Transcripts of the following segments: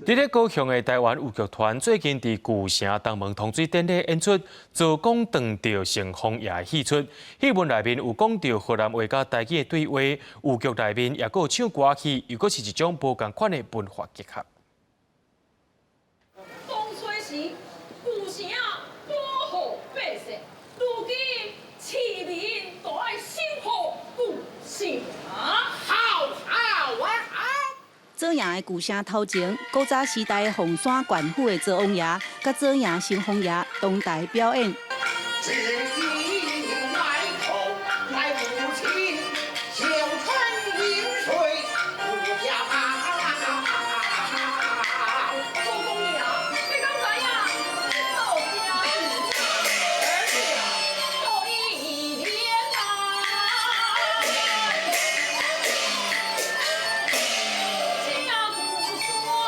佇咧高雄的台灣豫劇團最近佇舊城東門通水典禮演出，曹公撞著城隍爺的戲出。戲文內面有講著河南話佮台語的對話，豫劇內面也閣有唱歌戲，又閣是一種無仝款的文化結合。當初時，舊城保護百姓，如今市民都愛守護舊城。好，好啊，好！左營的舊城頭前，古早時代鳳山縣府的灶王爺，佮左營城隍爺同台表演。只因愛父愛母親，孝順飲水無價寶。周公爺，你敢知影？道家道義連啊！這舊山。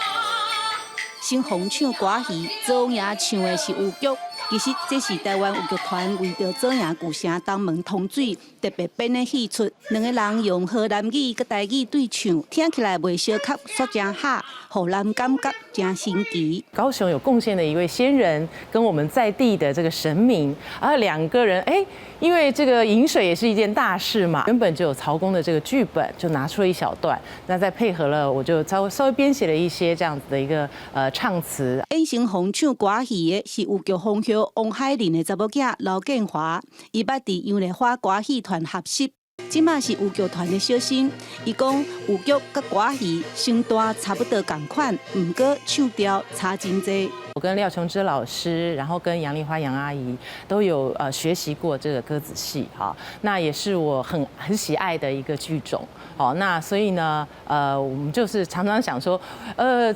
新紅唱歌戲，灶王爺唱的是豫劇。其實這是台灣豫劇團為著左營舊城東門通水特別編的戲出。兩个人用河南語佮台語對唱，聽起來袂相合，煞誠合，予人感覺誠神奇。高雄有貢獻的一位先人，跟我們在地的這個神明，啊，兩個人哎，因為這個飲水也是一件大事嘛，原本就有曹公的這個劇本，就拿出了一小段，那再配合了，我就稍微稍微編寫了一些這樣子的一個唱詞。演城隍唱歌戲的是豫劇皇后王海玲的查某囝劉建華，伊捌佇楊麗花歌戲團學習，這馬是豫劇團的小生。伊講豫劇佮歌戲身段差不多仝款，毋過唱調差真濟。我跟廖瓊枝老師，然後跟楊麗花楊阿姨都有學習過這個歌仔戲，哈，那也是我很喜愛的一個劇種。好，那所以呢，我們就是常常想說，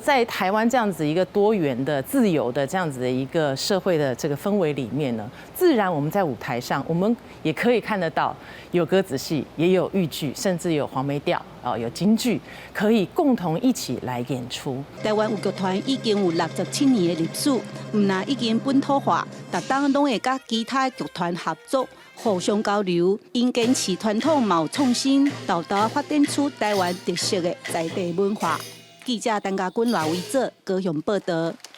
在台灣這樣子一個多元的、自由的這樣子的一個社會的這個氛圍裡面呢，自然我們在舞台上，我們也可以看得到有歌仔戲，也有豫劇，甚至有黃梅調，哦，有京劇，可以共同一起來演出。台灣豫劇團已經有67年的歷史，毋但已經本土化，逐冬攏會佮其他劇團合作，互相交流。𪜶堅持傳統，嘛有創新，沓沓發展出台灣特色的在地文化。記者陳家君、賴維哲高雄報道。